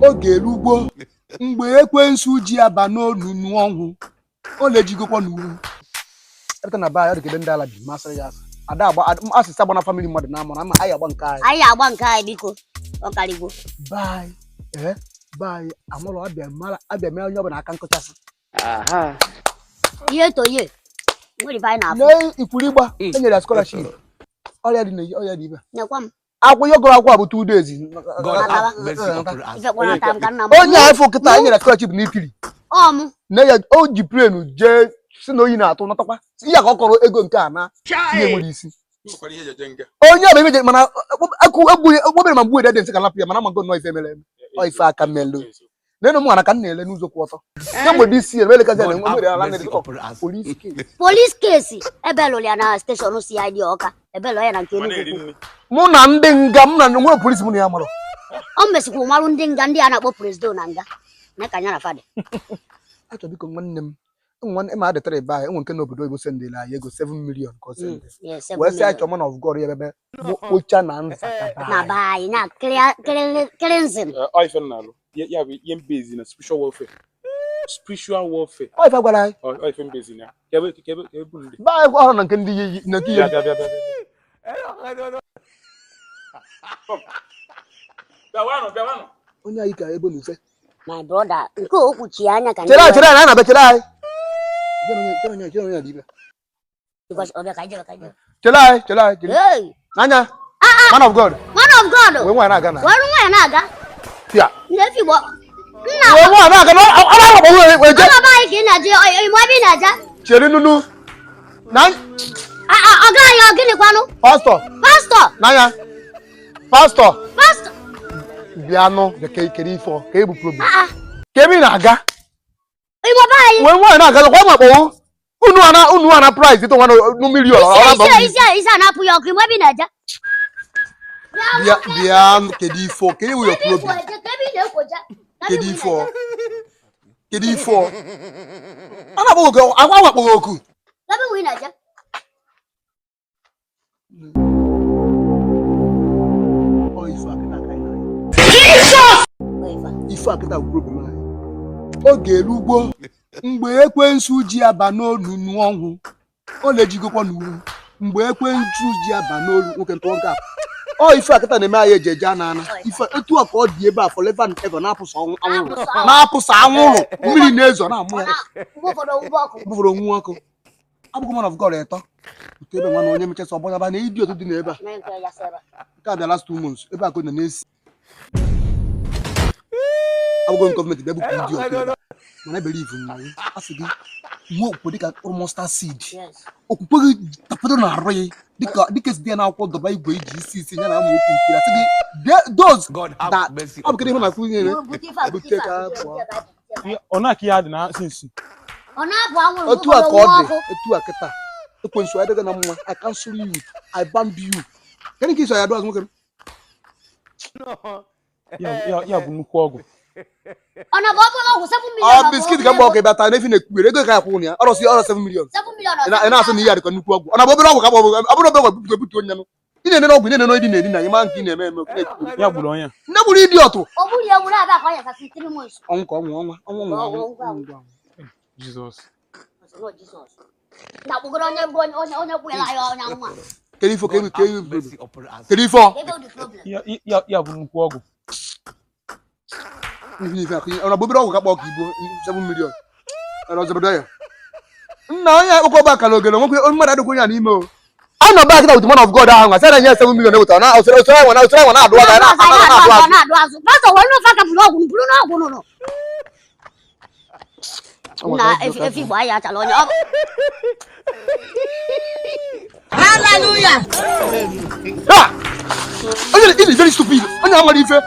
Oge erugwo mgbe ekwensu ji aba n'onunu ọnwụ, ọ na-ejigokwa n'uru epụta na be anyị. Ọ dị ka ebe ndị ala bi masịrị ya asị ada agba asịsị agba na family mmadụ na amara ama anyị agba nke anyị. Anyị agba nke anyị, biko, ọ karịgwo. Be anyị, ee, be anyị amarọ abịa mara abịa mee onye ọbụla aka nkụchasị. Ihe toye nwere ife anyị na-afụ. Lee ikwuru ịgba enyere ya scholarship, ọrịa dị na ọrịa dị ibe. Nekwa m. Akwụkwọ ihe gụrụ akwụkwọ a bụ 2 days. God have mercy upon us. Ife kpọnata m ka nna m. Onye a afọ kịta enyere scholarship n'Italy. Ọ mụ. Nne ya o ji plane jee si na oyi na-atụ natakwa ihe ka ọ kọrọ ego nke a na ihe nwere isi. Onye ọbụla emeje mana egbubere ma mgbu ede dị nsị ka lapụ ya, mana amago nnọọ ife mere eme. Ọ ife aka mmelụ n'elu m nwara ka m na-ele n'ụzọ kwụ ọtọ kemgbe dị isi eme elekezi God na nwere have ala mercy na upon us. Police case. Police case ebe lụrụ ya na station CID Ọka, ebe lụrụ ya na nke Enugu ukwu. Mụ na ndị nga, mụ na nwere polisi, mụ na ya marọ. Ọ mesikwa marụ ndị nga, ndị a na-akpọ presido na nga na ka anya na fadị. Achọ biko, nwanne m, nwanne ma adịtara ebe ahụ enwe nke n'obodo oyibo sendịrị anyị ego 7 million ka ọ sendị wee sị achọ man of God ya ebe kpocha na nzakaba. Na be anyị na cleansing. Ọ ife m na-alụ ya bụ ihe mbezi na spiritual warfare, spiritual warfare. Ọ ife gwara anyị. Ọ ife mbezi na ya kebe kebe kebe bụ ndị be anyị ọhụrụ na nke ndị yi na nke bịa yi. Bịa bịa bịa bịa bịawanụ bịawanụ. Onye anyị ka ebe n'ufe. My brother, nke o kpuchi anya ka Chere anyị, chere anyị, anyị na-abịa, chere anyị. Chere onye, chere onye dị ibe. Because ọ bịa ka anyị jebe, ka anyị jebe. Chere anyị, chere anyị, chere. Hey! N'anya man of God. Man of God. Wee nwaanyị na-aga na Were nwaanyị na-aga. Ya. Nne Igbo nna. Wee nwaanyị na-aga na ọ na-agbakpọ wee wee jee. Ọ be anyị ka ị na-eje, ịmụ ebe ị na-eje. Chere nunu na Ọ gaghị, ọ gịnị kwanụ? Pastọ. Pastọ. N'anya pastọ. Pastọ. Bịanụ bịa ka kere ife ọ ka ebu problem. Ah, ah. Ka ebe ị na-aga. Ịmụ be anyị. Wee nwaanyị na-aga kwa ma kpọwụ unu ana unu ana price ịtụ nwa nu million ọ na-aba. Isi isi isi a na-apụ ya ọkụ, ịmụ ebe ị na-eje. Bịa bịa, kedu ife ọ kedu your problem? Kedu ife ọ kedu ife ọ a na-akpọ oku agwa akpọghị oku. Ebe ị na-eje. Ọ ife a kịta ka anyị na-anya. Ife a kịta bụ problem anyị. Oge erugwo mgbe ekwensu ji aba n'onunu ọnwụ, ọ na-ejigokwa n'uru mgbe ekwensu ji aba n'olu nwoke ntụọ nke a. Ọ ife a kịta na-eme anyị eji eje ana ana ife etu a ka ọ dị ebe a forever and ever, na-apụsa anwụrụ, na-apụsa anwụrụ, mmiri na-ezo na-amụ ya. Mgbe ụfọdụ owuwe ọkụ. Mgbe ụfọdụ onwu ọkụ. Abụghị man of God ịtọ ute ebe nwa na onye mechasị ọgbọnyaba na ịdị otu dị n'ebe a. Mee nke ya sị ebe a. Nke a bịa last 2 months ebe a ka ọ nọ na-esi. Abụghị m gọọmenti bịa bupụ ịdị otu ebe a, mana believe m na gị a sị gị nwee okwukwe dịka mkpụrụ mustard seed. Okwukwe gị tapedo na arụ gị dịka esi dị ya n'akwụkwọ dọba igwe iji isi isi ya na amaokwu nke asị gị those God that have mercy ọ bụ kedu ihe na-akụ ihe Bute ife a, bute bute ife a, ka bute pụọ. ife a, bute ife a. Ọ na-aka ihe adị na sinsi. Ọ na-apụ anwụrụ. Otu a ka ọ dị. Ọkụ. Etu a kịta ekwensu adịghị na mma. I cancel you, I ban you. Kedu ka iso ya dụ azụ nwoke m? Ya bụ nnukwu ọgwụ. Ọ na bụ ọ bụrụ ọgwụ 7 million. Ọ biscuit ka mgbe ọka ebe ata n'efi na-ekwuere ego ka akwụ ya ọrọsi ọrọ 7 million. 7 million. Ị na-asị na ihe a dịka nnukwu ọgwụ. Ọ na bụ obere ọgwụ ka ọ bụ? Ọ bụrụ obere ọgwụ, butu ebutu onye nụ ị na-enene ọgwụ, ị na-enene ịdị na-edi na ịma nke ị na-eme eme oke na-ekwuere. Ya gburu onye. Nne gburu ịdị ọtụ. Ọ bụrụ ya were abịa ka ọ yasasị 3 months. Ọnwụ ka ọnwụ ọnwa ọnwụ nwụrụ anwụ ọnwụ anwụ. Jizọs. Ọsọ Jizọs na kpụgoro onye bụ onye onye kwụnyere anyị onye nwa. Kedu ife God kedu have kedu mercy upon us. kedu ife ọ Ebe dị problem. Ya bụ nnukwu ọgwụ. Ife ife akụ ọ na bụ obere ọgwụ ka kpọ ka ibuo 7 million ọ ọzọbodo ya nna onye akpụkọ ọgba akara ogele nwoke onye mmadụ adịkwa onye a n'ime o a nọ back with man of God ahụ nwa sị na nye 7 million eweta na osoro osoro ahụ na osoro ahụ na-adụ aka na na-adụ Ọ azụ. Na-adụ azụ. Pastọ were n'ofe aka bụrụ ọgwụ, bụrụ n'ọgwụ nụnụ na efi efi Igbo anyị achala onye ọ Hallelujah. Ha! Onye ị dị very stupid, onye amara ife.